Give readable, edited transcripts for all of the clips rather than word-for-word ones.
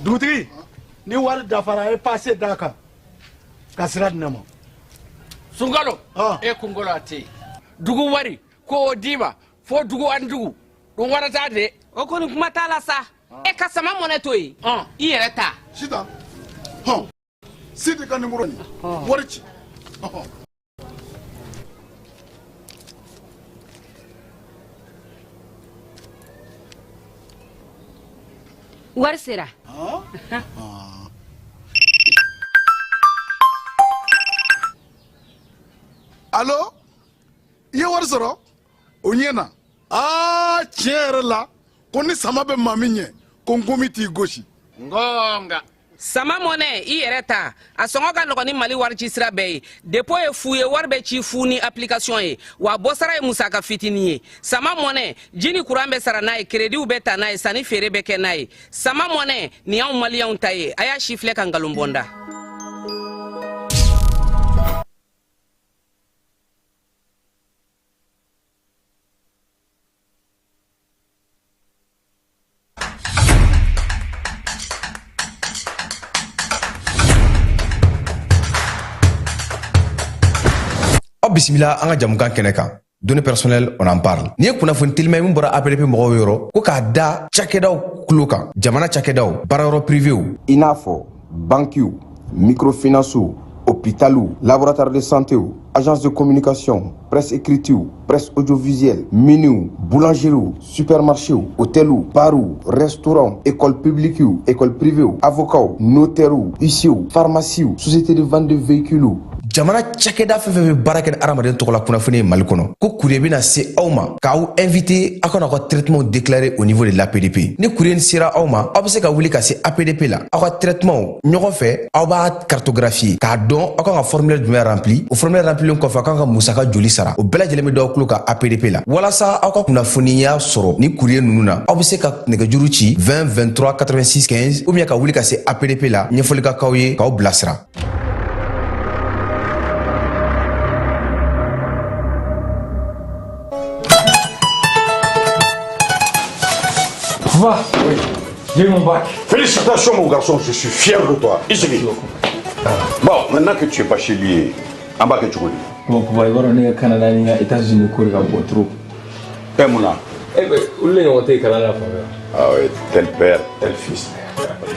Dugutigi, ni wari dafara, a ye passe d'a kan ka sira di ne ma. Sunkalo, e kunkolo a tɛ yen. Dugu wari ko o d'i ma fo dugu ani dugu ɗum warata de. O kɔni, kuma t'a la sa. E ka sama mɔnɛ to yen, i yɛrɛ ta. Sitan, hɔn, Sidi ka nimoro nin, wari ci. Ɔhɔn. Wari sera. Alo, i ye wari sɔrɔ o ɲɛ na. Aa, tiɲɛ yɛrɛ la, ko ni sama bɛ maa min ɲɛ, ko nkomi t'i gosi. Ngonga. Sama mɔnɛ, i yɛrɛ ta, a sɔngɔ ka nɔgɔn ni Mali wari ci sira bɛɛ ye. Dépôt ye fu ye, wari bɛ ci fu ni application ye, wa bɔsara ye musaka fitinin ye. Sama mɔnɛ, ji ni kuran bɛ sara n'a ye, créditw bɛ ta n'a ye, sanni feere bɛ kɛ n'a ye. Sama mɔnɛ nin y'anw maliyɛnw ta ye. A y'a si filɛ ka nkalon bɔ n da. Aw bisimila an ka jamukan kɛnɛ kan, données personnelles, on en parle. Nin ye kunnafoni telima ye min bɔra APDP mɔgɔw yɔrɔ, ko k'a da cakɛdaw kulo kan, jamana cakɛdaw, baarayɔrɔ privéw, i n'a fɔ bankiw, microfinancew, hôpitaliw, laboratoire de santéw, agence de communication, presse écritew, presse audiovisuelle, miniw, boulangeriew, supermarchéw, hôteliw, barw, restaurant, école publiquew, école privéw, avocats, notairew, huissierw, pharmaciew, société de vente de véhicules. Jamana cakɛda fɛn fɛn bɛ baara kɛ ni hadamaden tɔgɔla kunnafoni ye Mali kɔnɔ, ko courrier bɛna se aw ma k'aw invité aw ka n'aw ka traitement déclarer au niveau de l'APDP. Ni courrier sera aw ma, aw bɛ se ka wuli ka se APDP la, aw ka traitement ɲɔgɔn fɛ, aw b'a cartographier k'a dɔn aw kan ka formulaire jumɛn rempli. O formulaire remplilen kɔfɛ, aw kan ka musaka joli sara, o bɛɛ lajɛlen bɛ d'aw tulo kan APDP la. Walasa aw ka kunnafoniya sɔrɔ ni courrier ninnu na, aw bɛ se ka nɛgɛjuru ci 20 23 86 15 ou bien ka wuli ka se APDP la, ɲɛfɔli ka k'aw ye k'aw bilasira. Va. Oui. J'ai eu mon bac. Félicitations, mon garçon, je suis fier de toi. Ici. Bon, maintenant que tu es bachelier, an b'a kɛ cogo di? Bon, papa, i b'a dɔn, ne ka Canada ni n ka États-Unis ko de ka bon trop. E mun na? Eh ben, olu de ɲɔgɔn tɛ kalan na fan bɛɛ. Ah oui, tel père, tel fils.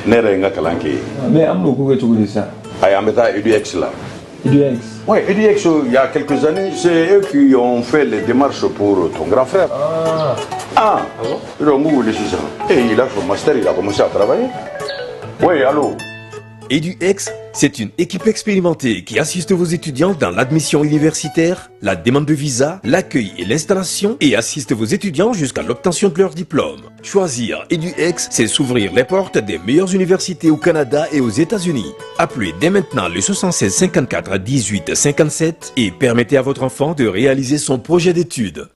Ne yɛrɛ ye n ka kalan kɛ yen. Mais an bɛn'o ko kɛ cogo di sisan? Ayi, an bɛ taa EDUX la. EDUX? Oui, EDUX, il y a quelques années, c'est eux qui ont fait les démarches pour ton grand frère. Ah. Ah, ah bon? Ils ont sisan. Et il a son master, il a commencé à travailler. Oui, allô? EduX, c'est une équipe expérimentée qui assiste vos étudiants dans l'admission universitaire, la demande de visa, l'accueil et l'installation et assiste vos étudiants jusqu'à l'obtention de leur diplôme. Choisir EduX, c'est s'ouvrir les portes des meilleures universités au Canada et aux États-Unis. Appelez dès maintenant le 76 54 18 57 et permettez à votre enfant de réaliser son projet d'études.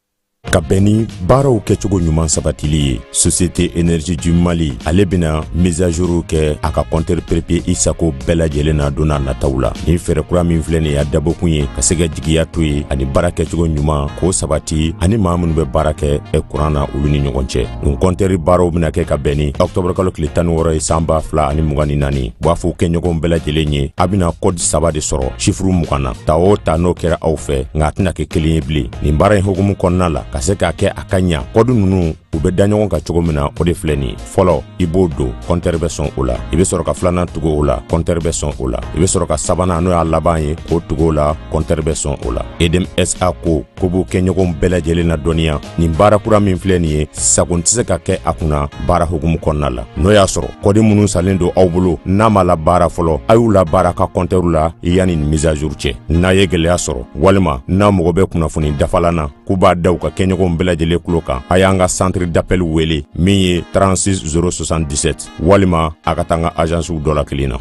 Ka bɛn ni baaraw kɛcogo ɲuman sabatili ye, Société Énergie du Mali, ale bena mise à jour kɛ a ka compteur prépayé i sago bɛɛ lajɛlen na don n'a nataw la. Nin fɛɛrɛ kura min filɛ nin y'a dabɔkun ye ka se ka jigiya to ye ani baara kɛcogo ɲuman k'o sabati ani maa minnu bɛ baara kɛ kuran na, olu ni ɲɔgɔn cɛ. Nin compteur baaraw bena kɛ ka bɛn ni ɔktɔburu kalo tile 16 ye, san 2024. U b'a fɔ kɛɲɔgɔnw bɛɛ lajɛlen ye, a bena code saba de sɔrɔ chiffre 20 na. Ta o ta, n'o kɛra aw fɛ, nka a tɛna kɛ kelen ye bilen. Nin baara in hukumu kɔnɔna la, ka se k'a kɛ a ka ɲa, code ninnu u bɛ da ɲɔgɔn kan cogo min na, o de filɛ nin ye. Fɔlɔ, i b'o don, compteur bɛ sɔn o la. I bɛ sɔrɔ ka filanan tugu o la, compteur bɛ sɔn o la. I bɛ sɔrɔ ka sabanan, n'o y'a laban ye, k'o tugu o la, compteur bɛ sɔn o la. Edm SA ko ko b'u kɛɲɔgɔnw bɛɛ lajɛlen na dɔnniya, nin baara kura min filɛ nin ye, sago tɛ se ka kɛ a kunna baara hukumu kɔnɔna la. N'o y'a sɔrɔ code minnu salen don aw bolo, n'a ma la baara fɔlɔ, a y'u la baara ka compteur la yanni nin mise à jour cɛ. N'a ye gɛlɛya sɔrɔ walima n'a mago bɛ kunnafoni dafalan na, k'u b'a da u ka kɛɲɔgɔnw bɛɛ lajɛlen tulo kan, a y'an ka centre d'appel wele min ye 36 077, walima a ka taa an ka agencew dɔ la kelen na.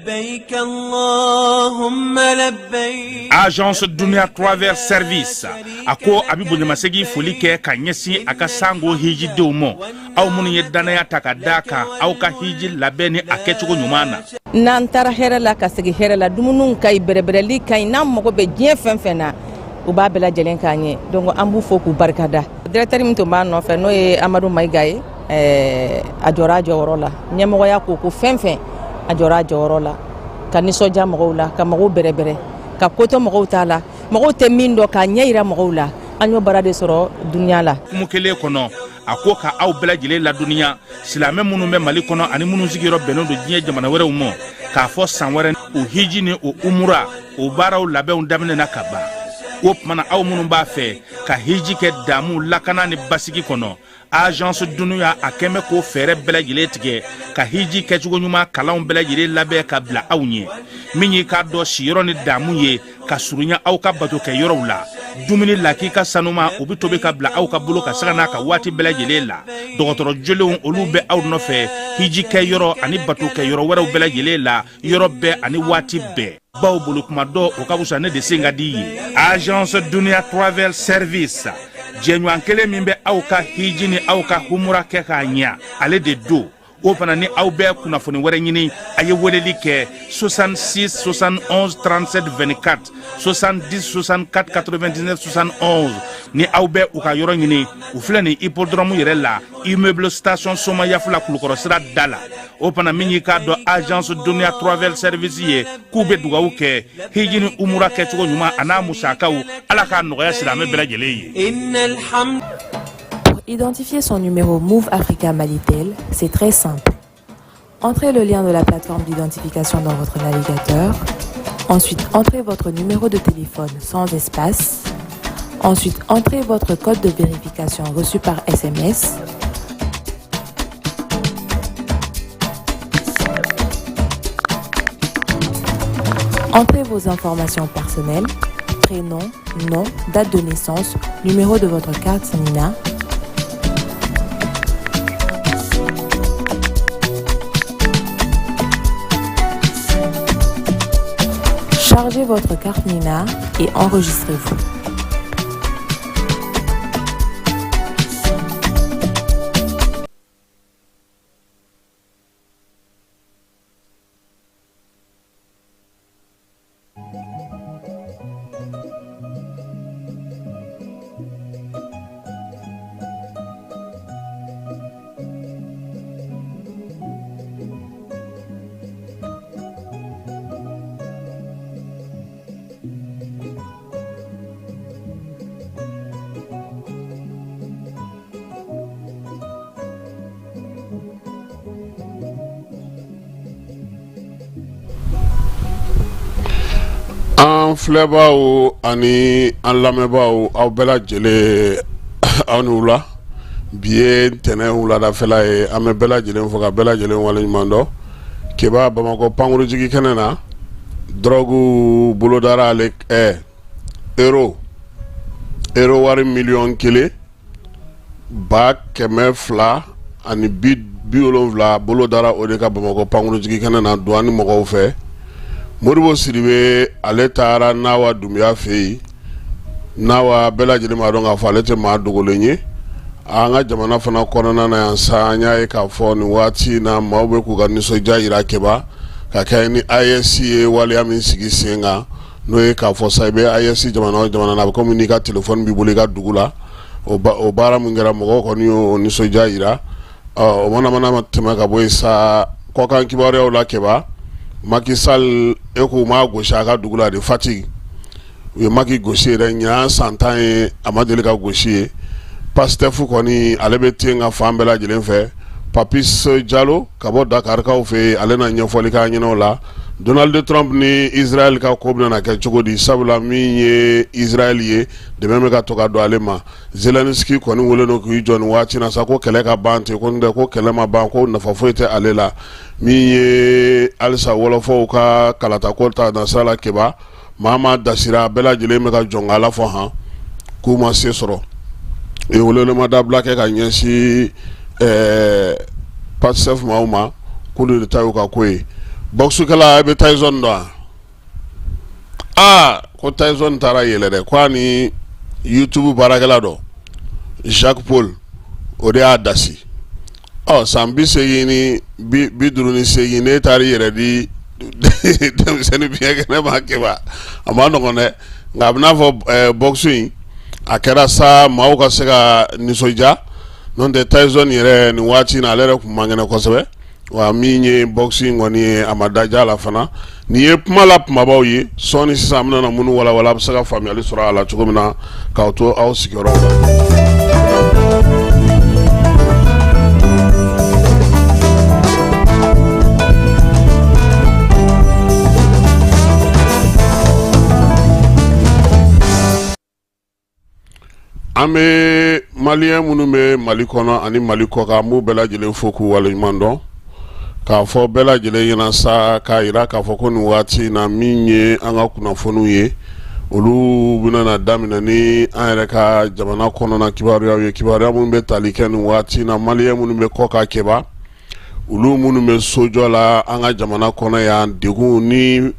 لبيك اللهم لبيك. Agence Dunia Travel Service, a ko a bɛ bonyamasegin foli kɛ ka ɲɛsin a ka sango hijidenw ma, aw minnu ye dannaya ta ka da kan aw ka hiji labɛn ni a kɛcogo ɲuman na. N'an taara hɛrɛ la ka segin hɛrɛ la, dumuniw ka ɲi, bɛrɛbɛrɛli ka ɲi. N'an mago bɛ diɲɛ fɛn fɛn na, u b'a bɛɛ lajɛlen k'an ye. Donc an b'u fo k'u barikada. Directeur min tun b'a nɔfɛ, n'o ye Amadu Mayiga ye. A jɔra a jɔyɔrɔ la, ɲɛmɔgɔya ko ko fɛn fɛn, a jɔra a jɔyɔrɔ la ka nisɔndiya mɔgɔw la, ka mɔgɔw bɛrɛbɛrɛ, ka kotɔ mɔgɔw t'a la, mɔgɔw tɛ min dɔn k'a ɲɛ yira mɔgɔw la. An y'o baara de sɔrɔ dunuya la. Hukumu kelen kɔnɔ, a ko ka aw bɛɛ lajɛlen ladɔnniya, silamɛ minnu bɛ Mali kɔnɔ ani minnu sigiyɔrɔ bɛnnen don diɲɛ jamana wɛrɛw ma, k'a fɔ san wɛrɛ o hiji ni o umura o baaraw labɛnw daminɛna ka ban. O tuma na, aw minnu b'a fɛ ka hiji kɛ damu, lakana ni basigi kɔnɔ, Agence Dunuya a kɛn bɛ k'o fɛɛrɛ bɛɛ lajɛlen tigɛ ka hiji kɛcogo ɲuman kalanw bɛɛ lajɛlen labɛn ka bila aw ɲɛ. Min y'i k'a dɔn siyɔrɔ ni damu ye ka surunya aw ka bato kɛ yɔrɔw la, dumuni lakika sanuma o bɛ tobi ka bila aw ka bolo ka sanga n'a ka waati bɛɛ lajɛlen la. Dɔgɔtɔrɔ jolenw olu bɛ aw nɔfɛ hiji kɛ yɔrɔ ani bato kɛ yɔrɔ wɛrɛw bɛɛ lajɛlen la, yɔrɔ bɛɛ ani waati bɛɛ. Baw bolo kuma dɔ o ka fisa ne de sen ka di ye. Agence Dunuya Travel Service, jɛɲɔgɔn kelen min bɛ aw ka hiji ni aw ka humura kɛ k'a ɲa, ale de don. O fana ni aw bɛ kunnafoni wɛrɛ ɲini, a ye weleli kɛ 66 71 37 24, 70 64 99 71. Ni aw bɛ u ka yɔrɔ ɲini, u filɛ nin hippodrome yɛrɛ la, immeuble station Somayafula, Kulukɔrɔ sira da la. O fana min y'i k'a dɔn Agence Dunuya Travel Service ye, k'u bɛ dugawu kɛ hiji ni umura kɛcogo ɲuman a n'a musakaw, Ala k'a nɔgɔya silamɛ bɛɛ lajɛlen ye. Pour identifier son numéro Moov Africa Malitel, c'est très simple. Entrez le lien de la plateforme d'identification dans votre navigateur. Ensuite, entrez votre numéro de téléphone sans espace. Ensuite, entrez votre code de vérification reçu par SMS. Entrez vos informations personnelles, prénom, nom, date de naissance, numéro de votre carte NINA. Chargez votre carte NINA et enregistrez-vous. An filɛbaaw ani an lamɛnbaaw, aw bɛɛ lajɛlen aw ni wula. Bi ye ntɛnɛn wuladafɛla ye. An bɛ bɛɛ lajɛlen fo ka bɛɛ lajɛlen waleɲuman dɔn. Keba, Bamakɔ pankurujigi kɛnɛ na, dɔrɔgu bolodara ale euro wari miliyɔn 1 270 bolo dara o de ka Bamakɔ pankurujigi kɛnɛ na douane mɔgɔw fɛ. Modibo Sidibe, ale taara Nawa Dunbiya fɛ yen. Nawa, bɛɛ lajɛlen b'a dɔn k'a fɔ ale tɛ maa dogolen ye an ka jamana fana kɔnɔna na yan sa. An y'a ye k'a fɔ nin waati in na, maaw bɛ k'u ka nisɔndiya jira, Keba, ka kɛ ni AES ye waleya min sigi sen kan, n'o ye k'a fɔ sa i bɛ AES jamana o jamana na, a bɛ komi n'i ka telefɔni b'i bolo i ka dugu la. O baara min kɛra, mɔgɔw kɔni y'o nisɔndiya jira. O mana tɛmɛ ka bɔ yen sa, kɔkan kibaruyaw la, Keba, Macky Sall e k'u m'a gosi a ka dugu la de, Fatick. U ye Macky gosi yɛrɛ. Ɲinan san 10 ye, a ma deli ka gosi ye. Pastef kɔni, ale bɛ ten ka fan bɛɛ lajɛlen fɛ. Papis Jalo ka bɔ Dakarikaw fɛ yen, ale na ɲɛfɔli k'an ɲɛna o la. Donald Trump ni Israël ka ko bɛna kɛ cogo di? Sabula min ye Israël ye, dɛmɛ bɛ ka to ka don ale ma. Zelensky kɔni wele don k'i jɔ nin waati na sa ko kɛlɛ ka ban ten, ko tɛ ko kɛlɛ ma ban, ko nafa foyi tɛ ale la. Min ye halisa wɔlɔfɔw ka kalata ko ta nasira la, Keba, maa maa dasira, bɛɛ lajɛlen bɛ ka jɔn ala fɔ hɔn k'u ma se sɔrɔ. U ye welewelema dabila kɛ ka ɲɛsin Pastef maaw ma, k'olu de ta y'u ka ko ye. Bɔkisukɛla, i bɛ Tyson dɔn wa? Aa, ko Tyson taara yɛlɛ dɛ, ko a ni YouTube baarakɛla dɔ Jake Paul, o de y'a dasi. Ɔ, san 88, ne taara i yɛrɛ di denmisɛnnin biɲɛ kɛnɛ ma, Keba, a ma nɔgɔn dɛ. Nka a bɛ n'a fɔ bɔkisi in a kɛra sa, maaw ka se ka nisɔndiya. N'o tɛ Tyson yɛrɛ nin waati in na, ale yɛrɛ tun man kɛnɛ kosɛbɛ. Wa min ye boxe in kɔni ye, a ma daja la fana. Nin ye kuma la kumabaw ye. Sɔɔni sisan, an bɛna na minnu walawala, a bɛ se ka faamuyali sɔrɔ a la cogo min na k'aw to aw sigiyɔrɔw la. An bɛ maliyɛn minnu bɛ Mali kɔnɔ ani Mali kɔkan, an b'u bɛɛ lajɛlen fo k'u waleɲuman dɔn, k'a fɔ bɛɛ lajɛlen ɲɛna sa, k'a jira k'a fɔ ko nin waati in na, min ye an ka kunnafoniw ye, olu bɛna na daminɛ ni an yɛrɛ ka jamana kɔnɔna kibaruyaw ye, kibaruya minnu bɛ tali kɛ nin waati in na maliyɛn minnu bɛ kɔkan kɛba, olu minnu bɛ sojɔ la an ka jamana kɔnɔ yan. Degun ni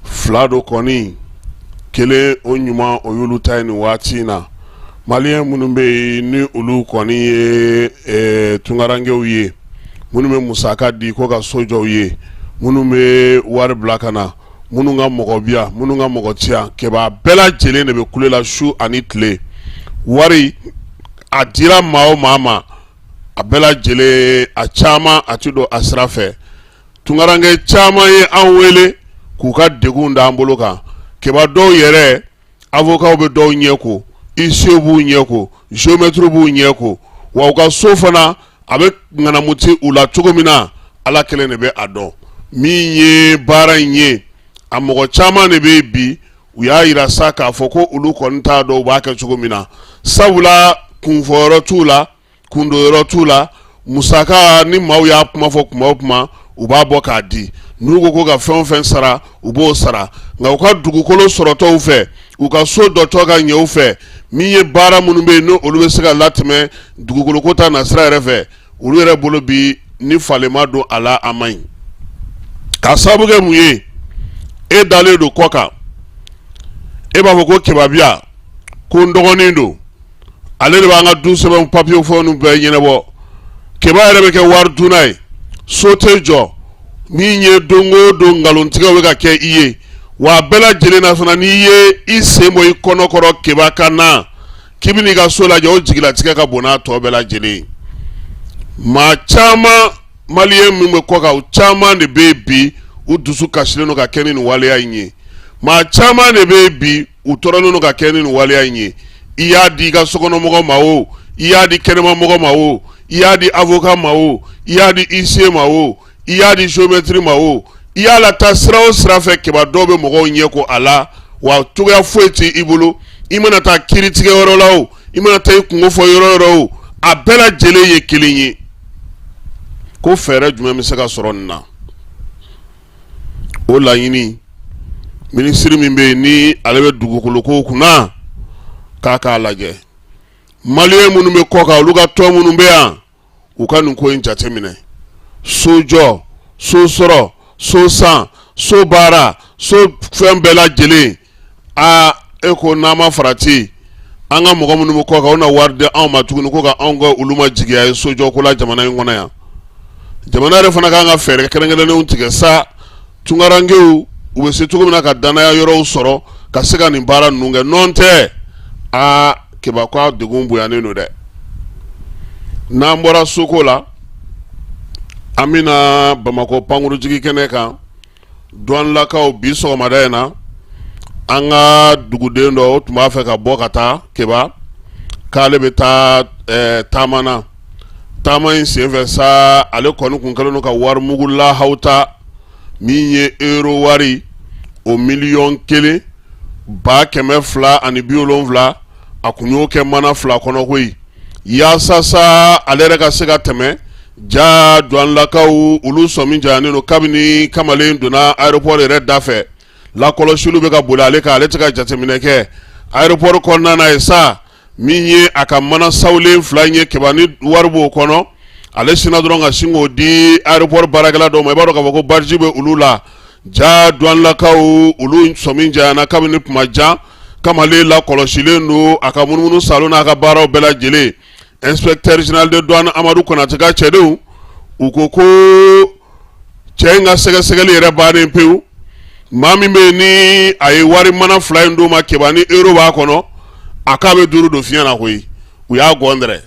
fila don kɔni, kelen o ɲuman, o y'olu ta ye nin waati in na. Maliyɛn minnu bɛ yen ni olu kɔni ye tunkarankew ye, minnu bɛ musaka di ko ka so jɔ u ye, minnu bɛ wari bila ka na, minnu ka mɔgɔ bi yan, minnu ka mɔgɔ ti yan, kɛba bɛɛ lajɛlen de bɛ kule la su ani tile. Wari a dira maa o maa ma, a bɛɛ lajɛlen, a caman a ti don a sira fɛ. Tunkaranke caman ye an wele k'u ka degun da an bolo kan. Kɛba, dɔw yɛrɛ avocatw bɛ dɔw ɲɛ ko, huissier b'u ɲɛ ko, géomètre b'u ɲɛ ko, wa u ka so fana a bɛ ŋanamuti u la cogo min na, Ala kelen de bɛ a dɔn. Min ye baara in ye, a mɔgɔ caman de bɛ bi, u y'a jira sa k'a fɔ ko olu kɔni t'a dɔn u b'a kɛ cogo min na, sabula kunfɔyɔrɔ t'u la, kundonyɔrɔ t'u la. Musaka ni maaw y'a kuma fɔ kuma o kuma, u b'a bɔ k'a di. N'u ko ko ka fɛn o fɛn sara, u b'o sara, nka u ka dugukolo sɔrɔtɔw fɛ, u ka so jɔtɔ ka ɲɛ u fɛ, min ye baara minnu bɛ yen n'olu bɛ se ka latɛmɛ dugukoloko ta nasira yɛrɛ fɛ, olu yɛrɛ bolo bi, ni falen ma don a la, a man ɲi. K'a sababu kɛ mun ye? E dalen don kɔ kan, e b'a fɔ ko kebabiya ko n dɔgɔnin don, ale de b'an ka du sɛbɛn papiye fɛnw bɛɛ ɲɛnabɔ. Keba yɛrɛ bɛ kɛ wari dunna ye, so tɛ jɔ. Min ye don o don nkalontigɛw bɛ ka kɛ i ye, wa a bɛɛ lajɛlen na fana, n'i ye i sen bɔ i kɔnɔ kɔrɔ keba ka na k'i bɛn'i ka so lajɛ, o jigilatigɛ ka bon n'a tɔ bɛɛ lajɛlen ye. Maa caman, maliyɛn min bɛ kɔkan, u caman de bɛ yen bi, u dusu kasilen don ka kɛ ni nin waleya in ye. Maa caman de bɛ yen bi, u tɔɔrɔlen don ka kɛ ni nin waleya in ye. I y'a di i ka sokɔnɔmɔgɔ ma o, i y'a di kɛnɛmamɔgɔ ma o, i y'a di avocat ma o, i y'a di huissier ma o, i y'a di géomètre ma o, i y'a lataa sira o sira fɛ, keba dɔw bɛ mɔgɔw ɲɛ ko a la, wa cogoya foyi tɛ i bolo. I mana taa kiiritigɛ yɔrɔ la o, i mana taa i kunko fɔ yɔrɔ yɔrɔ o, a bɛɛ lajɛlen ye kelen ye. Ko fɛɛrɛ jumɛn bɛ se ka sɔrɔ nin na? O laɲini, minisiri min bɛ yen ni ale bɛ dugukolo ko kunna, k'a k'a lajɛ. Maliyɛn minnu bɛ kɔkan, olu ka tɔn minnu bɛ yan, u ka nin ko in jateminɛ. Sojɔ, so sɔrɔ, so san, so baara, so fɛn bɛɛ lajɛlen, aa, e ko n'an ma farati, an ka mɔgɔ minnu bɛ kɔkan, u na wari di anw ma tuguni ko ka anw kɛ olu ma jigiya ye sojɔko la jamana in kɔnɔ yan. Jamana yɛrɛ fana kan ka fɛɛrɛ kɛrɛnkɛrɛnnenw tigɛ sa, tunkarankew u bɛ se cogo min na ka dannaya yɔrɔw sɔrɔ ka se ka nin baara ninnu kɛ. Nɔn tɛ, aa, keba ko a degun bonyanen don dɛ. N'an bɔra soko la, an bɛna Bamakɔ pankurujigi kɛnɛ kan. Douanelakaw, bi sɔgɔmada in na, an ka duguden dɔ, o tun b'a fɛ ka bɔ ka taa keba, k'ale bɛ taa taama na. Taama in senfɛ sa, ale kɔni kun kɛlen don ka wari mugu lahaw ta, min ye euro wari o 1,270,000, a kun y'o kɛ mana fila kɔnɔ koyi, yaasa sa ale yɛrɛ ka se ka tɛmɛ. Ja douanelakaw, olu sɔmi jayanen don kabini kamalen donna aéroport yɛrɛ da fɛ. Lakɔlɔsiliw bɛ ka boli ale kan, ale tɛ ka jateminɛ kɛ aéroport kɔnɔna na ye sa. Min ye a ka mana sawulen fila in ye keba, ni wari b'o kɔnɔ, ale sinna dɔrɔn ka sin k'o di aéroport baarakɛla dɔw ma. I b'a dɔn k'a fɔ ko badge bɛ olu la. Ja douanelakaw, olu sɔmi jayana kabini kuma jan. Kamalen lakɔlɔsilen don a ka munumunu salo n'a ka baaraw bɛɛ lajɛlen. Inspecteur général de douane Amadu Konate ka cɛdenw, u ko ko cɛ in ka sɛgɛsɛgɛli yɛrɛ bannen pewu. Maa min bɛ yen ni a ye wari mana fila in d'o ma keba, ni euro b'a kɔnɔ, a k'a bɛ duuru don fiɲɛ na koyi. U y'a gɔndɛrɛ.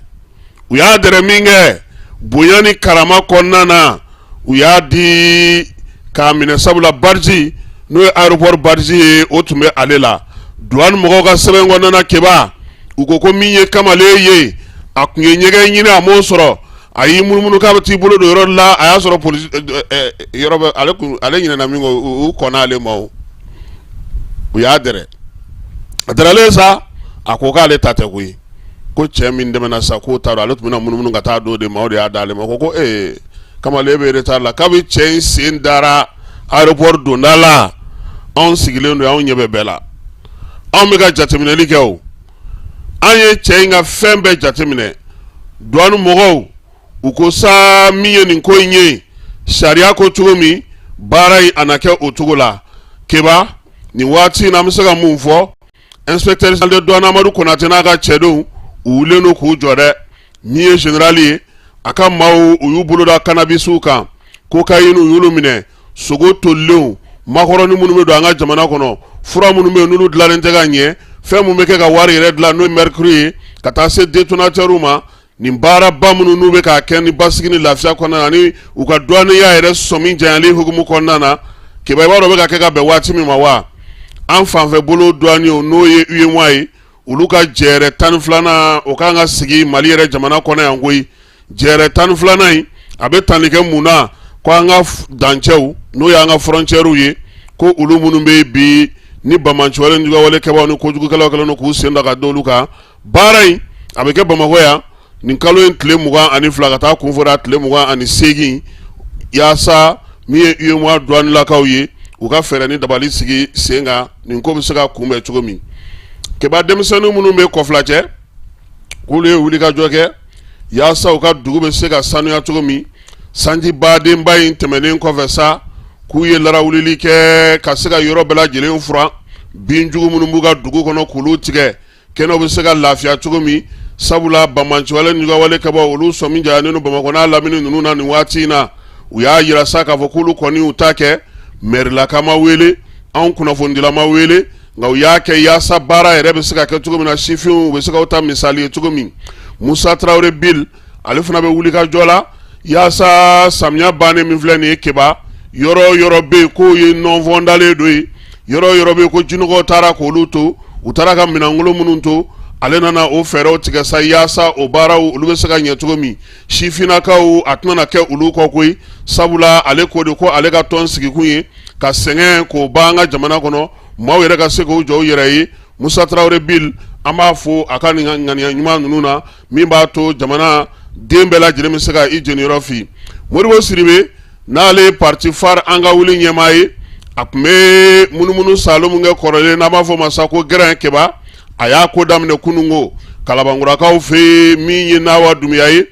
U y'a dɛrɛ min kɛ bonya ni karama kɔnɔna na, u y'a di k'a minɛ, sabula badge, n'o ye aéroport badge ye, o tun bɛ ale la. Douane mɔgɔw ka sɛbɛn kɔnɔna na, Keba, u ko ko min ye kamalen ye, a tun ye ɲɛgɛn ɲini, a m'o sɔrɔ, a y'i munumunu k'a bɛ t'i bolo don yɔrɔ la, a y'a sɔrɔ polisi yɔrɔ bɛ ale kun, ale ɲinɛna min kɔ, u kɔnna ale ma. O u y'a dɛrɛ, a dɛrɛlen sa, a ko k'ale ta tɛ koyi, ko cɛ min tɛmɛna sa, k'o t'a dɔn, ale tun bɛna munumunu ka taa d'o de ma, o de y'a d'ale ma. Ko ee, kamalen bɛ retard la. Kabi cɛ in sen dara aéroport donda la, anw sigilen don, anw ɲɛ bɛ bɛɛ la, anw bɛ ka jateminɛli kɛ. O an ye cɛ in ka fɛn bɛɛ jateminɛ. Douane mɔgɔw, u ko sa, min ye nin ko in ye, sariya ko cogo min, baara in a na kɛ o cogo la. Keba, nin waati in na, an bɛ se ka mun fɔ? Inspecteur général de douane Amadu Konate n'a ka cɛdenw, u wulilen don k'u jɔ dɛ. Min ye général ye, a ka maaw, u y'u bolo da cannabisw kan, cocaïne, u y'olu minɛ, sogo tolilenw, makɔrɔni minnu bɛ don an ka jamana kɔnɔ, fura minnu bɛ yen n'olu dilannen tɛ ka ɲɛ, fɛn min bɛ kɛ ka wari yɛrɛ dilan, n'o ye mercure ye, ka taa se détonateurw ma. Nin baaraba minnu n'u bɛ k'a kɛ ni basigi ni lafiya kɔnɔna na, ani u ka douaniya yɛrɛ sɔmi janyali hukumu kɔnɔna na, Keba, i b'a dɔn o bɛ ka kɛ ka bɛn waati min ma wa? An fanfɛ bolo douaniers, n'o ye UEMOA ye, olu ka jɛrɛ 12nan, o kan ka sigi Mali yɛrɛ jamana kɔnɔ yan koyi. Jɛrɛ 12nan in, a bɛ tali kɛ mun na? Ko an ka dancɛw, n'o y'an ka frontières ye, ko olu minnu bɛ bi ni banbaanciwale ni juguyawale kɛbaaw ni kojugukɛlaw kɛlen don k'u sen da ka d'olu kan. Baara in a bɛ kɛ Bamakɔ yan nin kalo in tile 22 ka taa kun fɔra tile 28, yaasa min ye UEMOA douanelakaw ye, u ka fɛɛrɛ ni dabali sigi sen kan, nin ko bɛ se ka kunbɛn cogo min. Keba, denmisɛnnin minnu bɛ kɔfila cɛ, k'olu ye wulikajɔ kɛ yaasa u ka dugu bɛ se ka sanuya cogo min. Sanji badenba in tɛmɛnen kɔfɛ sa, k'u ye larawulili kɛ ka se ka yɔrɔ bɛɛ lajɛlen furan, binjugu minnu b'u ka dugu kɔnɔ, k'olu tigɛ, kɛnɛw bɛ se ka lafiya cogo min, sabula banbaanciwale ni juguyawale kɛbaaw, olu sɔmi janyalen don Bamakɔ n'a lamini ninnu na nin waati in na. U y'a jira sa k'a fɔ k'olu kɔni y'u ta kɛ, mɛrilaka ma wele, anw kunnafonidila ma wele, nka u y'a kɛ yaasa baara yɛrɛ bɛ se ka kɛ cogo min na, sifinw bɛ se k'u ta misali ye cogo min. Musa Tarawele Bil, ale fana bɛ wulikajɔ la yaasa samiya bannen min filɛ nin ye, Keba, yɔrɔ yɔrɔ bɛ yen k'o ye nɔnfɔndalen dɔ ye, yɔrɔ yɔrɔ bɛ yen ko jinɔgɔw taara k'olu to, u taara ka minɛnkolon minnu to, ale nana o fɛɛrɛw tigɛ sa yaasa o baaraw olu bɛ se ka ɲɛ cogo min. Sifinnakaw, a tɛna kɛ olu kɔ koyi, sabula ale ko de ko ale ka tɔn sigikun ye ka sɛgɛn k'o ban an ka jamana kɔnɔ, maaw yɛrɛ ka se k'u jɔ u yɛrɛ ye. Musa Tarawele Bil, an b'a fo a ka nin ŋaniya ɲuman ninnu na, min b'a to jamana den bɛɛ lajɛlen bɛ se ka i jeniyɔrɔ fin. Modibo Sidibe, n'ale ye parti phare An ka wuli ɲɛmaa ye, a tun bɛ munumunu saalo min kɛ kɔrɔlen, n'an b'a fɔ o ma sa ko gɛrɛn, Keba, a y'a ko daminɛ kununko Kalabankurakaw fɛ yen. Min ye Nawa Dunbiya ye,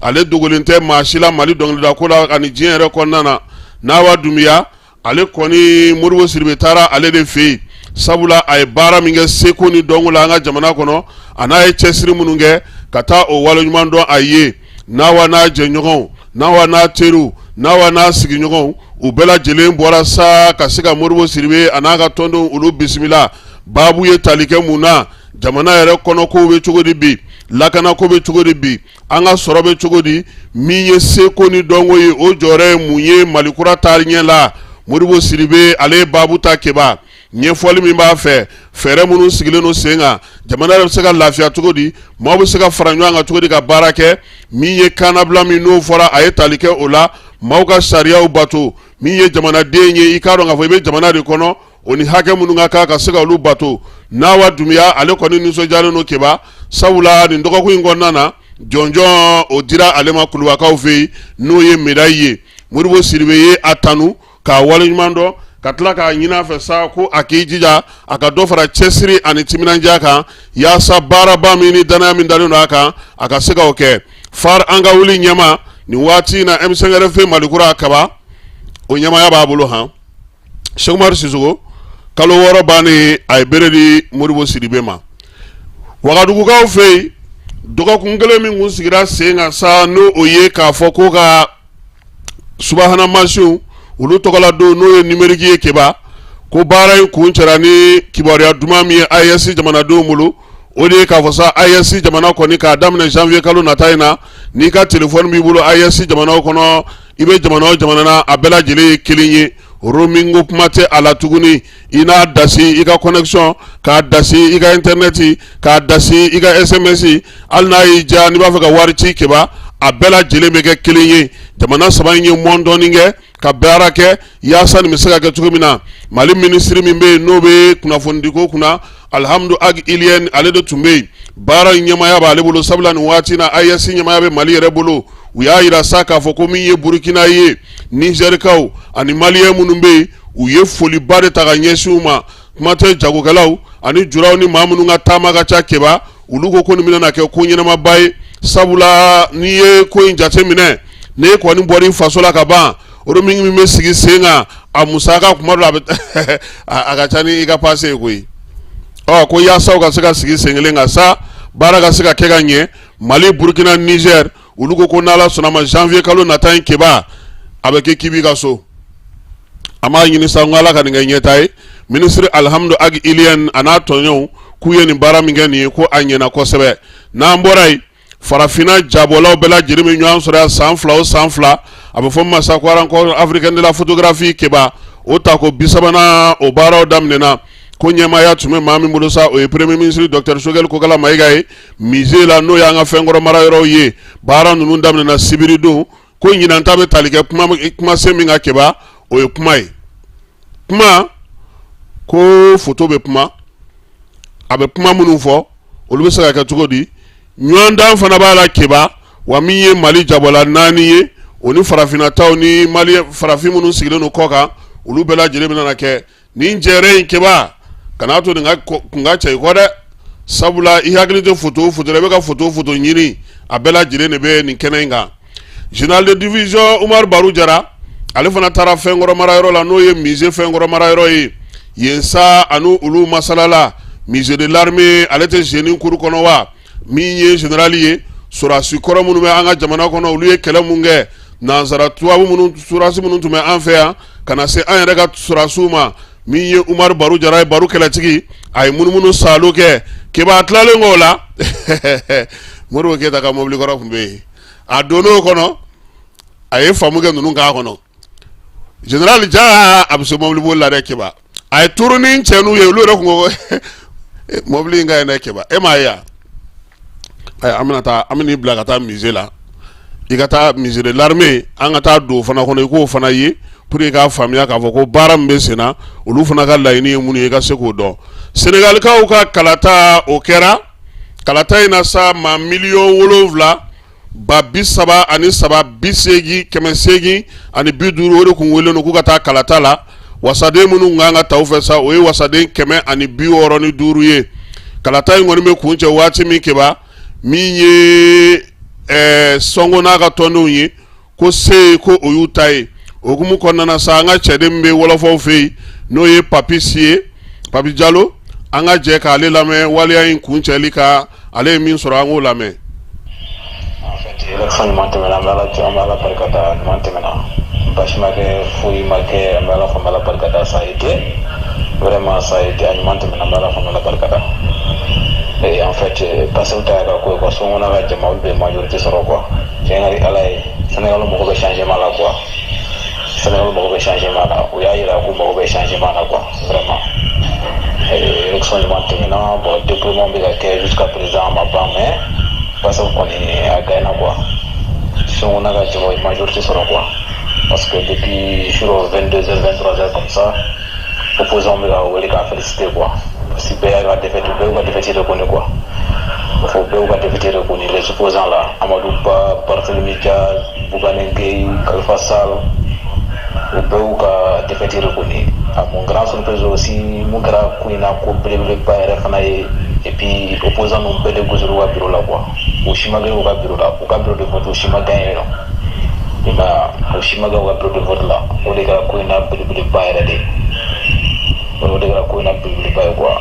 ale dogolen tɛ maa si la Mali dɔnkilida ko la ani diɲɛ yɛrɛ kɔnɔna na. Nawa Dunbiya, ale kɔni, Modibo Sidibe taara ale de fɛ yen, sabula a ye baara min kɛ seko ni dɔnko la an ka jamana kɔnɔ, a n'a ye cɛsiri minnu kɛ, ka taa o waleɲuman dɔn a ye. Nawa n'a jɛɲɔgɔnw, Nawa n'a teriw, Nawa n'a sigiɲɔgɔnw, u bɛɛ lajɛlen bɔra sa ka se ka Modibo Sidibe a n'a ka tɔndenw olu bisimila. Baabu ye tali kɛ mun na? Jamana yɛrɛ kɔnɔ kow bɛ cogo di bi? Lakanako bɛ cogo di bi? An ka sɔrɔ bɛ cogo di? Min ye seko ni dɔnko ye, o jɔyɔrɔ ye mun ye Mali kura taari ɲɛ la? Modibo Sidibe, ale ye baabu ta. Keba, ɲɛfɔli min b'a fɛ, fɛɛrɛ minnu sigilen don sen kan, jamana yɛrɛ bɛ se ka lafiya cogo di, maaw bɛ se ka fara ɲɔgɔn kan cogo di ka baara kɛ, min ye kannabila min n'o fɔra, a ye tali kɛ o la, maaw ka sariyaw bato, min ye jamanaden ye, i k'a dɔn k'a fɔ i bɛ jamana de kɔnɔ, o ni hakɛ minnu ka kan ka se ka olu bato. Nawa Dunbiya, ale kɔni nisɔndiyalen don, Keba, sabula nin dɔgɔkun in kɔnɔna na, jɔnjɔn o dira ale ma Kulubakaw fɛ yen, n'o ye médaille ye. Modibo Sidibe ye a tanu k'a waleɲuman dɔn, ka tila k'a ɲini a fɛ sa ko a k'i jija a ka dɔ fara cɛsiri ani timinandiya kan, yaasa baaraba min ni danaya min dalen don a kan, a ka se k'o kɛ. Phare An ka wuli ɲɛmaa nin waati in na, M5 RFP Malikura Kaba, o ɲɛmaaya b'a bolo han. Sɛki Umaru Sisoko, kalo 6 bannen, a ye bere di Modibo Sidibe ma Wagadugukaw fɛ yen. Dɔgɔkun kelen min kun sigira sen kan sa, n'o o ye k'a fɔ ko ka subahana mansinw olu tɔgɔla don, n'o ye numérique ye, Keba, ko baara in kuncɛra ni kibaruya duman min ye AES jamanadenw bolo. O de ye k'a fɔ sa AES jamana kɔni k'a daminɛ janvier kalo nata in na, n'i ka telefɔni b'i bolo AES jamanaw kɔnɔ, i bɛ jamana o jamana na, a bɛɛ lajɛlen ye kelen ye. Roaming ko kuma tɛ a la tuguni. I n'a dasi i ka connexion, k'a dasi i ka internet, k'a dasi i ka SMS, hali n'a y'i diya n'i b'a fɛ ka wari ci keba, a bɛɛ lajɛlen bɛ kɛ kelen ye. Jamana saba in ye mɔndɔɔni kɛ ka baara kɛ yaasa nin bɛ se ka kɛ cogo min na. Mali minisiri min bɛ yen n'o bɛ kunnafonidiko kunna, Alihamudu Ag Iliyɛni, ale de tun bɛ yen. Baara in ɲɛmaaya b'ale bolo, sabula nin waati na AES ɲɛmaaya bɛ Mali yɛrɛ bolo. U y'a jira sa k'a fɔ ko min ye Burukina ye, Nizɛrikaw ani maliyɛn minnu bɛ yen, u ye foliba de ta ka ɲɛsin u ma. Kuma tɛ jagokɛlaw ani juraw ni maa minnu ka taama ka ca keba, olu ko ko nin bɛna kɛ ko ɲɛnamaba ye, sabula n'i ye ko in jateminɛ, n'e kɔni bɔra i faso la ka ban, roaming min bɛ sigi sen kan, a musaka kuma dɔ la a bɛ a ka ca ni i ka passe ye koyi. Ɔ ko yaasa u ka se ka sigi sen kelen kan sa, baara ka se ka kɛ ka ɲɛ, Mali, Burukina, Nizɛri, olu ko ko n'Ala sɔnna ma, janvier kalo nata in keba, a bɛ kɛ k'i b'i ka so. An b'a ɲini sa ko Ala ka nin kɛ ɲɛta ye. Minisiri Alihamudu Ag Iliyɛni a n'a tɔɲɔgɔnw k'u ye nin baara min kɛ nin ye, ko a ɲɛna kosɛbɛ. N'an bɔra yen, farafinna jabɔlaw bɛɛ lajɛlen bɛ ɲɔgɔn sɔrɔ yan san 2 o san 2, a bɛ fɔ min ma sa ko rencontre africaine de la photographie keba, o tako 30nan o baaraw daminɛna. Ko ɲɛmaaya tun bɛ maa min bolo sa, o ye premier ministre docteur Choguel Kokala Mayiga ye. Musée la, n'o y'an ka fɛnkɔrɔ mara yɔrɔw ye, baara ninnu daminɛna sibiri don. Ko ɲinan ta bɛ tali kɛ kumasen min kan keba, o ye kuma ye. Kuma ko foto bɛ kuma, a bɛ kuma minnu fɔ, olu bɛ se ka kɛ cogo di? Ɲɔgɔndan fana b'a la keba. Wa min ye Mali jabɔla 4 ye, o ni farafinna taw ni mali farafin minnu sigilen don kɔ kan, olu bɛɛ lajɛlen bɛna kɛ nin jɛrɛ in keba. Kana to nin ka kun ka cɛ i kɔ dɛ, sabula i hakili tɛ foto o foto la, i bɛ ka foto o foto ɲini, a bɛɛ lajɛlen de bɛ nin kɛnɛ in kan. Général de division Umaru Baru Jara, ale fana taara fɛnkɔrɔ marayɔrɔ la, n'o ye musée fɛnkɔrɔ marayɔrɔ ye yen sa, ani olu masalala. Musée de l'armée, ale tɛ génie kuru kɔnɔ wa? Min ye général ye, sɔrɔdasi kɔrɔ minnu bɛ an ka jamana kɔnɔ, olu ye kɛlɛ mun kɛ, nansara tubabu minnu, sɔrɔdasi minnu tun bɛ an fɛ yan ka na se an yɛrɛ ka sɔrɔdasiw ma. Min ye Umaru Baru Jara ye, Baru kɛlɛtigi, a ye munumunu saalo kɛ keba. Tilalen kɔ o la, Modibo Keyita ka mobili kɔrɔ tun bɛ yen, a donn'o kɔnɔ, a ye faamu kɛ ninnu k'a kɔnɔ. Général ja a bɛ se mobili boli la dɛ keba. A ye turunin cɛ n'u ye, olu yɛrɛ kun ko mobili in ka ɲi dɛ keba, e m'a ye yan. An bɛna taa, an bɛn'i bila ka taa musée la, i ka taa musée de l'armée, an ka taa don o fana kɔnɔ, i k'o fana ye pour que i k'a faamuya k'a fɔ ko baara min bɛ sen na, olu fana ka laɲini ye mun ye, i ka se k'o dɔn. Senegalikaw ka kalata, o kɛra. Kalata in na sa, maa 7 33 880, o de tun welelen don k'u ka taa kalata la. Wasaden minnu kan ka ta u fɛ sa, o ye wasaden 165 ye. Kalata in kɔni bɛ kuncɛ waati min keba, min ye Sonko n'a ka tɔndenw ye, ko se ko o y'u ta ye. O hukumu kɔnɔna na sa, an ka cɛden min bɛ wɔlɔfɔw fɛ yen, n'o ye Papi Si ye, Papi Jalo, an ka jɛ k'ale lamɛn waleya in kuncɛli kan, ale ye min sɔrɔ, an k'o lamɛn. En fait, élection ɲuman tɛmɛna, an bɛ Ala an bɛ Ala barika da, ɲuman tɛmɛna, basi ma kɛ, foyi ma kɛ, an bɛ Ala fo, an bɛ Ala barika da, ça a été vraiment, ça a été, a ɲuman tɛmɛna, an bɛ Ala fo, an bɛ Ala barika da. Et en fait, Pastef ta y'a ka ko ye quoi, Sonko n'a ka jama, olu de ye majorité sɔrɔ quoi. Tiɲɛ ka di Ala ye, Sénégal mago bɛ changement la quoi. Sénégal mago bɛ changement la, u y'a yira k'u mago bɛ changement la quoi, vraiment. Élection ɲuman tɛmɛna, bon, déploiement bɛ ka kɛ jusqu'à présent, a ma ban, mais Pastef kɔni a gagné quoi. Sonko n'a ka jama ye majorité sɔrɔ quoi. Parce que depuis sur 22h, 23h comme ça, opposants bɛ ka wele k'a féliciter quoi. Parce que bɛɛ y'a ka défaite, bɛɛ y'u ka défaite reconnu quoi. Il faut bɛɛ y'u ka défaite reconnu, les opposants là, Amadou Ba, Barthélémy Diaz, Bougane Gueye, Khalifa Sall, u bɛɛ y'u ka défaite reconnu. À mon grand surprise aussi, mun kɛra ko in na ko belebeleba yɛrɛ fana ye, et puis opposants ninnu bɛɛ de gosir'u ka bureau la quoi. U si ma gagné u ka bureau la, u ka bureau de vote, u si ma gagné yen nɔ. I m'a ye, u si ma gagné u ka bureau de vote la. O de kɛra ko in na belebeleba yɛrɛ de ye. O de kɛra ko in na belebeleba ye quoi.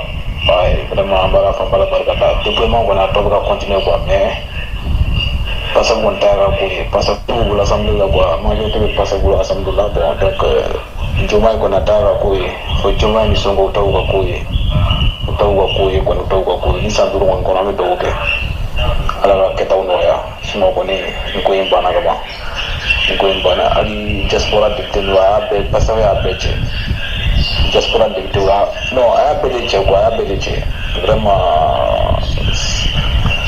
Ouais, vraiment an b'a fɔ, an b'a barika da. Déploiement kɔni a tɔ bɛ ka continuer quoi, mais Pastef kɔni ta y'a ka ko ye. Pastef b'u bolo assemblée la quoi, majorité bɛ Pastef bolo assemblée la. Bon, donc Diomaye kɔni a ta y'a ka ko ye. Fo Diomaye ni Sonko ta y'u ka ko ye. U ta y'u ka ko ye kɔni, u ta y'u ka ko ye. Ni san 5 kɔni kɔnɔ, an bɛ dugawu kɛ Ala ka kɛtaw nɔgɔya, sinon kɔni nin ko in banna ka ban, nin ko in banna. Hali diaspora député ninnu, a y'a bɛɛ, Pastef y'a bɛɛ cɛ. Diaspora député a non, a y'a bɛɛ de cɛ quoi, a y'a bɛɛ de cɛ vraiment.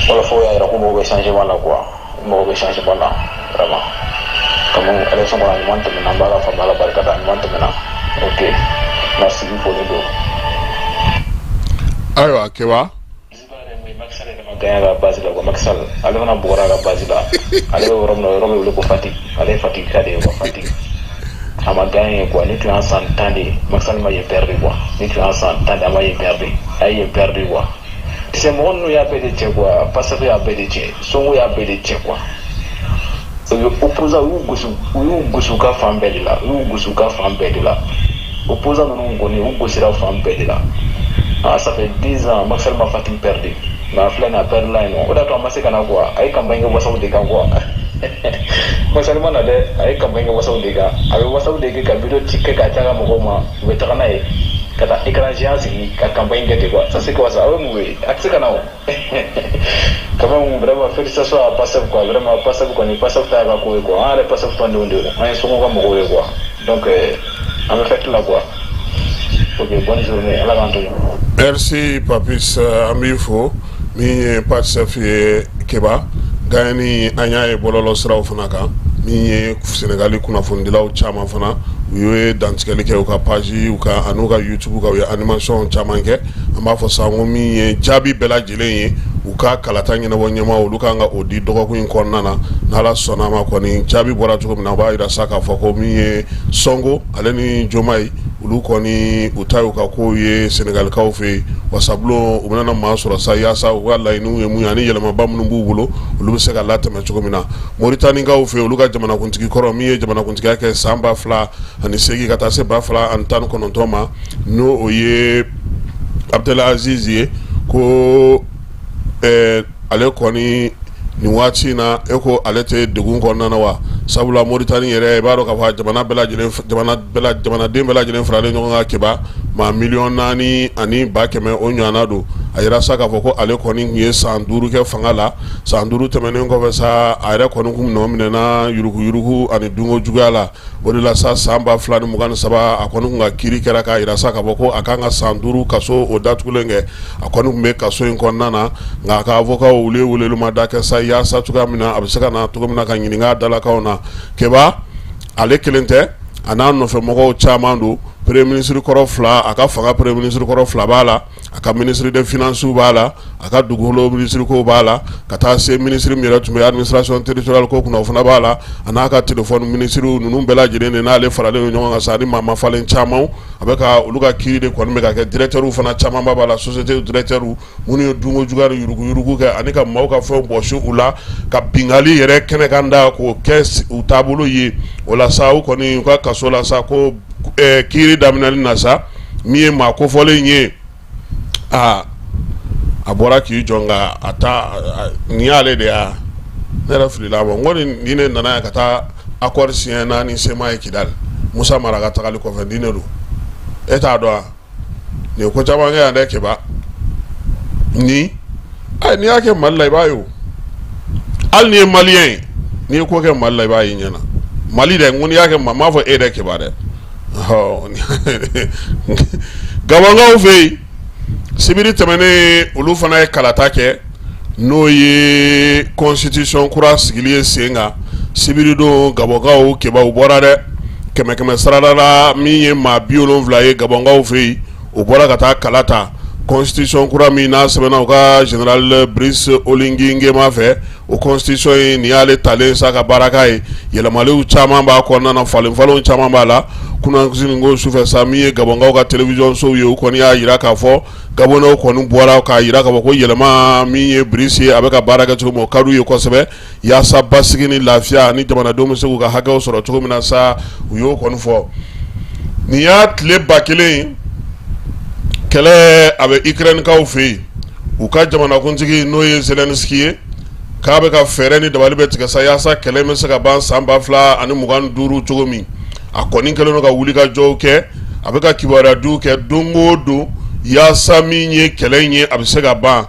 Wala fo y'a yira ko mɔgɔw bɛ changement la quoi, mɔgɔw bɛ changement la vraiment. Comme élection kɔnɔ, a ɲuman tɛmɛna, an b'a la faamuya, Ala barika da, a ɲuman tɛmɛna. Ok, merci, i foli don. Ayiwa Keba. Gagné ka base la quoi. Macky Sall, ale fana bugɔra a ka base la. Ale bɛ yɔrɔ min na, o yɔrɔ bɛ wele ko Fatick. Ale ye Fatick ka de ye quoi. Fatick, a ma gagné quoi. Ni tun y'an san 10 de ye, Macky Sall ma yen perdu quoi. Ni tun y'an san 10 de, a ma yen perdu, a ye yen perdu quoi. Tu sais, mɔgɔ ninnu y'a bɛɛ de cɛ quoi. Pastef y'a bɛɛ de cɛ, Sonko y'a bɛɛ de cɛ quoi. U ye opposant, u y'u gosi, u y'u gosi u ka fan bɛɛ de la, u y'u gosi u ka fan bɛɛ de la. Opposant ninnu kɔni, u gosira fan bɛɛ de la. Ah, ça fait 10 ans Macky Sall ma Fatick perdu, mais a filɛ nin ye, a perdu la yen nɔ. O de y'a to a ma se ka na quoi. A ye campagne kɛ WhatsApp de kan quoi. Macky Sall ma na dɛ, a ye campagne kɛ WhatsApp de kan. A bɛ WhatsApp de kɛ ka vidéo ci kɛ k'a ci a ka mɔgɔw ma, u bɛ taga n'a ye ka taa écran géant sigi ka campagne kɛ ten quoi. Ça c'est quoi ça? A bɛ mun ye? A tɛ se ka na o. Quand même, vraiment, félicitations à Pastef quoi. Vraiment, Pastef kɔni, Pastef ta y'a ka ko ye quoi. An yɛrɛ Pastef tɔndenw de ye, an ye Sonko ka mɔgɔw ye quoi. Donc an bɛ fête la quoi. Ok, bonne journée, Ala k'an to yen. Merci Papis, an b'i fo. Min ye Pastef ye Keba gagné, an y'a ye bɔlɔlɔ siraw fana kan. Min ye Senegali kunnafonidilaw caman fana, u ye dantigɛli kɛ u ka page u ka an'u ka YouTube kan, u ye animation caman kɛ. An b'a fɔ sa ko min ye jaabi bɛɛ lajɛlen ye, u ka kalata ɲɛnabɔ ɲɛmaa, olu kan ka o di dɔgɔkun in kɔnɔna na. N'Ala sɔnna a ma kɔni, jaabi bɔra cogo min na, o b'a yira sa k'a fɔ ko min ye Sonko, ale ni Diomaye, olu kɔni u ta y'u ka kow ye Senegalikaw fɛ yen. Wasabulon, u bɛna maa sɔrɔ sa yaasa u ka laɲiniw ye mun ye ani yɛlɛmaba minnu b'u bolo, olu bɛ se ka latɛmɛ cogo min na. Moritanikaw fɛ yen, olu ka jamanakuntigi kɔrɔ min ye jamanakuntigiya kɛ san 2008 ka taa se 2019 ma, n'o o ye Abdel Aziz ye, ko ale kɔni nin waati in na, e ko ale tɛ degun kɔnɔna na wa? Sabula Moritani yɛrɛ, i b'a dɔn k'a fɔ jamana bɛɛ lajɛlen, jamanaden bɛɛ lajɛlen faralen ɲɔgɔn kan Keba, maa 4,100,000 o ɲɔgɔnna don. A yira sa k'a fɔ ko ale kɔni tun ye san 5 kɛ fanga la. San 5 tɛmɛnen kɔfɛ sa, a yɛrɛ kɔni kun nɔ minɛna yuruguyurugu ani dunko juguya la. O de la sa, san 2023, a kɔni kun ka kiiri kɛra k'a yira sa k'a fɔ ko a kan ka san 5 kaso o datugulen kɛ. A kɔni tun bɛ kaso in kɔnɔna na, nka a ka avocat olu ye weleli ma da kɛ sa yaasa cogoya min na a bɛ se ka na cogo min na ka ɲininka dalakanw na. Keba, ale kelen tɛ, a n'a nɔfɛ mɔgɔw caman don. Premier ministre kɔrɔ fila, a ka fanga premier ministre kɔrɔ fila b'a la, a ka ministre des finances b'a la, a ka dugukolo ministre ko b'a la, ka taa se ministre min yɛrɛ tun bɛ administration territoriale ko kunna, o fana b'a la, a n'a ka téléphone ministre ninnu bɛɛ lajɛlen de n'ale faralen don ɲɔgɔn kan sa, ani maa mafalen caman. A bɛ ka olu ka kiiri de kɔni bɛ ka kɛ. Directeur fana camanba b'a la, société directeur minnu ye dunko juguya ni yuruguyurugu kɛ ani ka maaw ka fɛnw bɔsi u la, ka binkanni yɛrɛ kɛnɛ kan da k'o kɛ u taabolo ye. O la sa, u kɔni u ka kaso la sa, ko kiiri daminɛli na sa, min ye maa kofɔlen ye, aa, a bɔra k'i jɔ, nka a ta nin y'ale de ya. Ne yɛrɛ filila a ma, n ko nin ne nana yan ka taa accord signé n'a ni CMA ye Kidali, Musa Mara ka tagali kɔfɛ. Nin de don, e t'a dɔn wa? Nin ye ko caman kɛ yan dɛ Keba. Ni ayi, n'i y'a kɛ Mali la, i b'a ye o. Hali n'i ye malien ye, n'i ye ko kɛ Mali la, i b'a ye ɲɛna Mali dɛ. N ko n'i y'a kɛ, n m'a fɔ e dɛ Keba dɛ. Gabɔnkaw fɛ yen, sibiri tɛmɛnen, olu fana ye kalata kɛ, n'o ye constitution kura sigili ye sen kan. Sibiridon, Gabɔnkaw Keba, u bɔra dɛ, kɛmɛ kɛmɛ sarada la, min ye maa 70 ye Gabɔnkaw fɛ yen, u bɔra ka taa kala ta constitution kura min n'a sɛbɛnna u ka général Brice Oligui Nguema fɛ. O constitution in, nin y'ale talen sa ka baara k'a ye. Yɛlɛmaliw caman b'a kɔnɔna na, falenfalenw caman b'a la. Kunasini ko sufɛ sa, min ye Gabɔnkaw ka télévision sow ye, u kɔni y'a jira k'a fɔ Gabɔnɛw kɔni bɔra k'a jira k'a fɔ ko yɛlɛma min ye Brice ye, a bɛ ka baara kɛ cogo min, o ka d'u ye kosɛbɛ, yaasa basigi ni lafiya ni jamanadenw bɛ se k'u ka hakɛw sɔrɔ cogo min na sa, u y'o kɔni fɔ. Nin y'a tile 1000 kɛlɛ a bɛ Ukrainekaw fɛ yen. U ka jamanakuntigi, n'o ye Zelensky ye, k'a bɛ ka fɛɛrɛ ni dabali bɛ tigɛ sa yaasa kɛlɛ bɛ se ka ban san 2025 cogo min. A kɔni kɛlen don ka wuli ka jɔw kɛ, a bɛ ka kibaruya diw kɛ don o don. yaasa min ye kɛlɛ in ye a bɛ se ka ban.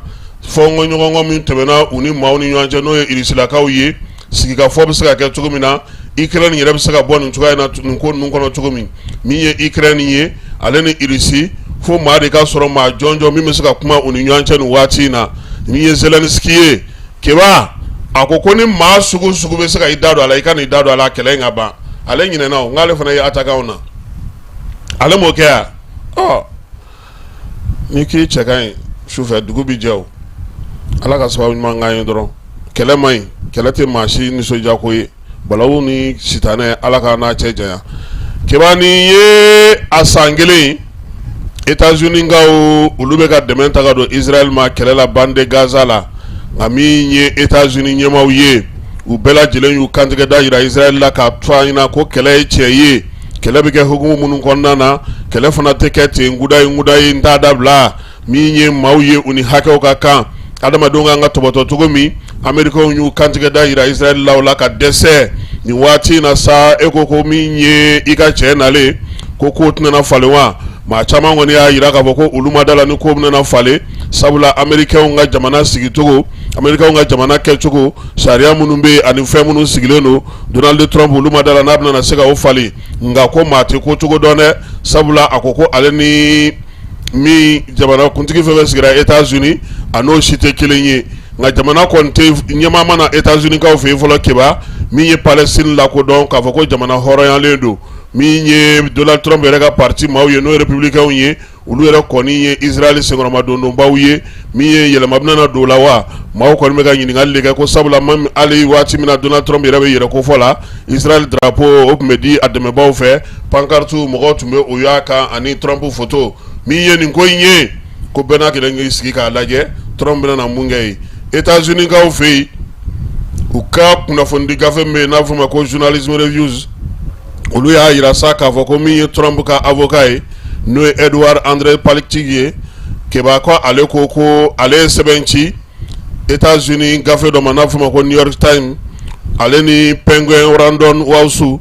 Fɔɲɔgɔnkɔ min tɛmɛna u ni maaw ni ɲɔgɔn cɛ, n'o ye Irisilakaw ye, sigikafɔ bɛ se ka kɛ cogo min na, Ukraine yɛrɛ bɛ se ka bɔ nin cogoya in na nin ko ninnu kɔnɔ cogo min. Min ye Ukraine ye, ale ni Irisi, fo maa de ka sɔrɔ, maa jɔnjɔn min bɛ se ka kuma u ni ɲɔgɔn cɛ nin waati in na. Min ye Zelensky ye, Keba, a ko ko ni maa sugu sugu bɛ se ka i da don a la, i ka n'i da don a la, kɛlɛ in ka ban. Ale ɲinɛna o, n'ale fana ye attaquant na, ale m'o kɛ yan. Ɔ, n'i k'i cɛ ka ɲi sufɛ, dugu bɛ jɛ. O Ala ka sababu ɲuman k'an ye dɔrɔn. Kɛlɛ man ɲi, kɛlɛ tɛ maa si nisɔndiya ko ye. Balawu ni sitanɛ, Ala k'an n'a cɛ janya. Keba, nin ye a san kelen, États-Unis kaw olu bɛ ka dɛmɛ ta ka don Israël ma kɛlɛ la bande de Gaza la. Nka min ye États-Unis ɲɛmaaw ye, u bɛɛ lajɛlen y'u kantigɛ da jira Israël la k'a fɔ a ɲɛna ko kɛlɛ ye tiɲɛ ye, kɛlɛ bɛ kɛ hukumu minnu kɔnɔna na, kɛlɛ fana tɛ kɛ ten gudayi gudayi, n t'a dabila. Min ye maaw ye, u ni hakɛw ka kan, adamadenw kan ka tɔbɔtɔ cogo min, Amerikɛnw y'u kantigɛ da jira Israël la o la ka dɛsɛ. Nin waati in na sa, e ko ko min ye i ka cɛ nalen ko ko tɛna falen wa? Maa caman kɔni y'a jira k'a fɔ ko olu ma da la ni ko bɛna falen, sabula Amerikɛnw ka jamana sigicogo, Amerikɛnw ka jamana kɛcogo, sariya minnu bɛ yen ani fɛn minnu sigilen don, Donald Trump, olu ma da la n'a bɛna se ka o falen. Nka ko maa tɛ ko cogo dɔn dɛ, sabula a ko ko ale ni min jamana kuntigi fɛn fɛn sigira États-Unis, a n'o si tɛ kelen ye. Nka jamana kɔni tɛ ɲɛmaa ma na États-Unis kaw fɛ yen fɔlɔ, Keba, min ye Palestine lakodɔn k'a fɔ ko jamana hɔrɔnyalen don. Min ye Donald Trump yɛrɛ ka parti maaw ye, n'o ye républicains ye, olu yɛrɛ kɔni ye Israël senkɔrɔmadondonbaw ye. Min ye yɛlɛma bɛna don la wa? Maaw kɔni bɛ ka ɲininkali de kɛ ko sabula hali waati min na Donald Trump yɛrɛ bɛ yɛrɛ kofɔ la, Israël drapeau o tun bɛ di a dɛmɛbaaw fɛ, pancarte mɔgɔw tun bɛ o y'a kan ani Trump photo. Min ye nin ko in ye, ko bɛɛ n'a kelen k'i sigi k'a lajɛ, Trump bɛna na mun kɛ yen États-Unis kaw fɛ yen. U ka kunnafonidi gafe min bɛ yen n'a bɛ f'o ma ko Journalism Reviews, olu y'a jira sa k'a fɔ ko min ye Trump ka avocat ye, n'o ye Edward André Palicki ye, Keba, ko ale ko ko ale ye sɛbɛn ci États-Unis gafe dɔ ma n'a bɛ f'o ma ko New York Times, ale ni Penguin Random House,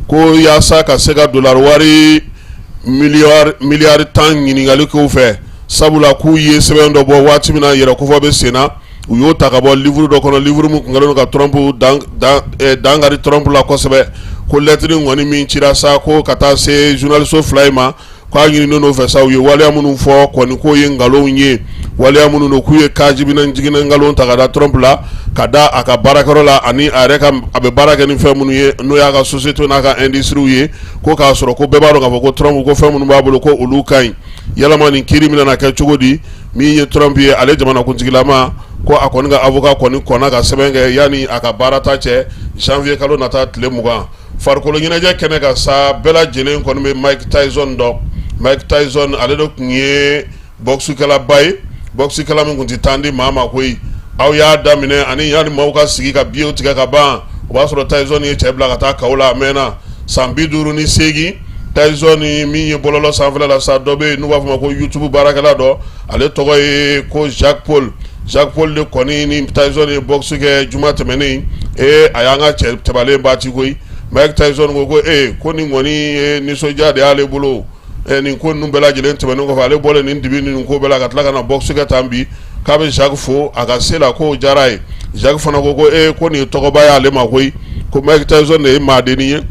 ko yaasa ka se ka dollar wari miliyari 10 ɲininkali k'u fɛ, sabula k'u ye sɛbɛn dɔ bɔ waati min na yɛrɛ kofɔ bɛ sen na, u y'o ta ka bɔ livre dɔ kɔnɔ, livre min tun kɛlen don ka Trump dankari Trump la kosɛbɛ, ko lettre kɔni min cira sa ko ka taa se journaliste fila in ma, k'a ɲininen n'o fɛ sa, u ye waleya minnu fɔ kɔni k'o ye nkalonw ye, waleya minnu don k'u ye kajibina jiginna nkalon ta ka da Trump la, ka da a ka baarakɛyɔrɔ la ani a yɛrɛ ka a bɛ baara kɛ ni fɛn minnu ye, n'o y'a ka société n'a ka industrie ye, ko k'a sɔrɔ ko bɛɛ b'a dɔn k'a fɔ ko Trump ko fɛn minnu b'a bolo ko olu ka ɲi. Yalama nin kiiri bɛna kɛ cogo di? Min ye Trump ye, ale jamanakuntigilama, ko a kɔni ka avocat kɔni kɔnna ka sɛbɛn kɛ yanni a ka baara ta cɛ, janvier kalo nata tile 20. Farikolo ɲɛnajɛ kɛnɛ kan sa, bɛɛ lajɛlen kɔni bɛ Mike Tyson dɔn. Mike Tyson, ale de tun ye boxekɛlaba ye, boxekɛla min tun tɛ tan di maa ma koyi. Aw y'a daminɛ ani yanni maaw ka sigi ka biyew tigɛ ka ban, o b'a sɔrɔ Tyson ye cɛ bila ka taa kawo la. A mɛnna san 58. Tyson min ye bɔlɔlɔ sanfɛla la sa, dɔ bɛ yen n'u b'a fɔ ma ko YouTube baarakɛla dɔ, ale tɔgɔ ye ko Jake Paul. Jake Paul de kɔni ni Tyson ye boxe kɛ juma tɛmɛnen. Ee, a y'an ka cɛ cɛbalen baati koyi. Mike Tyson ko ko ee, ko nin kɔni ye nisɔndiya de y'ale bolo. Nin ko ninnu bɛɛ lajɛlen tɛmɛnen kɔfɛ, ale bɔlen nin dibi ni nin ko bɛɛ la ka tila ka na boxe kɛ tan bi, k'a bɛ Jake fo a ka se la, k'o diyara a ye. Jake fana ko ko ee, ko nin ye tɔgɔba y'ale ma koyi, ko Mike Tyson de ye maadennin ye,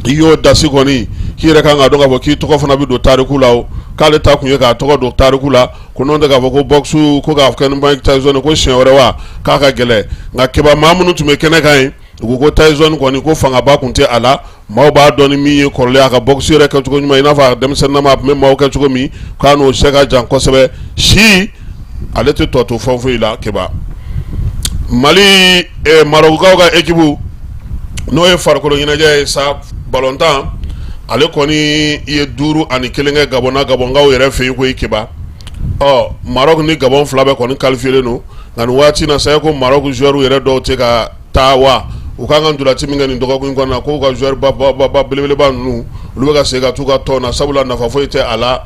i y'o dasi kɔni, k'i yɛrɛ kan k'a dɔn k'a fɔ k'i tɔgɔ fana bɛ don tariku la. O k'ale ta kun ye k'a tɔgɔ don tariku la, ko n'o tɛ k'a fɔ ko boxe ko k'a kɛ ni Mike Tyson ko siɲɛ wɛrɛ wa, k'a ka gɛlɛn. Nka Keba, maa minnu tun bɛ kɛnɛ kan yen, u ko ko Tyson kɔni ko fangaba tun tɛ a la. Maaw b'a dɔn ni min ye kɔrɔlen, a ka boxe yɛrɛ kɛcogo ɲuman, i n'a fɔ a denmisɛnninama a tun bɛ maaw kɛ cogo min, k'a n'o cɛ ka jan kosɛbɛ. Si ale tɛ tɔ to fɛn foyi la. Keba, Mali Marɔkukaw ka équipe, n'o ye farikolo ɲɛnajɛ ye sa, balontan, ale kɔni ye 5-1 kɛ Gabɔn na, Gabɔnkaw yɛrɛ fɛ yen koyi, Keba. Ɔ, Marɔku ni Gabɔn fila bɛɛ kɔni qualifié don. Nka nin waati na sa, ko Marɔku joueur yɛrɛ dɔw tɛ ka taa wa u kan ka ntolaci min kɛ nin dɔgɔkun in kɔnɔna na, k'u ka joueur ba ba belebeleba ninnu, olu bɛ ka segin ka t'u ka tɔn na, sabula nafa foyi tɛ a la.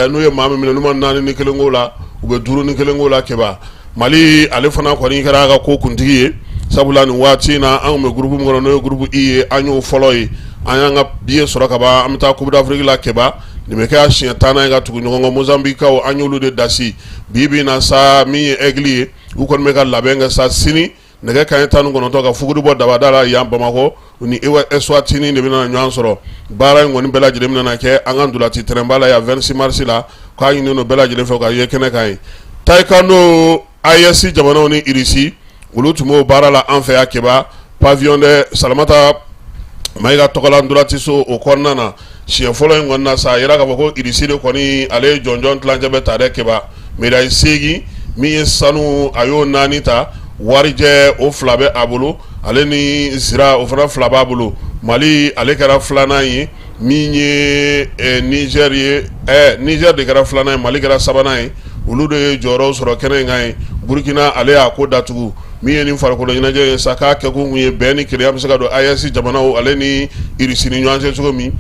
N'u ye maa min minɛ, n'u ma 4-1 k'o la, u bɛ 5-1 k'o la. Keba, Mali ale fana kɔni kɛra a ka ko kuntigi ye, sabula nin waati in na, an tun bɛ groupe min kɔnɔ, n'o ye groupe I ye, an y'o fɔlɔ ye, an y'an ka billet sɔrɔ ka ban, an bɛ taa Coupe d'Afrique la, Keba. Nin bɛ kɛ a siɲɛ 10nan ye ka tugu ɲɔgɔn kɔ. Mozanbikaw, an y'olu de dasi bi bi na sa. Min ye Aigle ye, u kɔni bɛ ka labɛn kɛ sa. Sini nɛgɛ kanɲɛ 19, ka fuguri bɔ dabada la yan Bamakɔ, u ni Eswatini de bɛna ɲɔgɔn sɔrɔ. Baara in kɔni bɛɛ lajɛlen bɛna kɛ an ka ntolaci terrain-ba la yan 26 mars la. K'a ɲini don bɛɛ lajɛlen fɛ ka ye kɛnɛ kan ye. Taekwondo, AES jamanaw ni Irisi, olu tun b'o baara la an fɛ yan Keba, pavillon de Salamata Mayiga tɔgɔla ntolaciso o kɔnɔna na. Siɲɛ fɔlɔ in kɔni na sa, a yira k'a fɔ ko Irisi de kɔni, ale ye jɔnjɔn tilancɛ bɛɛ ta dɛ Keba. Médaille 8, min ye sanu, a y'o 4 ta, warijɛ o 2 bɛ a bolo, ale ni zira o fana 2 b'a bolo. Mali, ale kɛra filanan ye. Min ye Niger ye, Niger de kɛra filanan ye, Mali kɛra sabanan ye. Olu de ye jɔyɔrɔ sɔrɔ kɛnɛ in kan ye. Burukina, ale y'a ko datugu. Min ye nin farikolo ɲɛnajɛ ye sa, k'a kɛkun kun ye bɛn ni kelenya bɛ se ka don AES jamanaw ale ni Irisi ni ɲɔgɔn cɛ cogo min.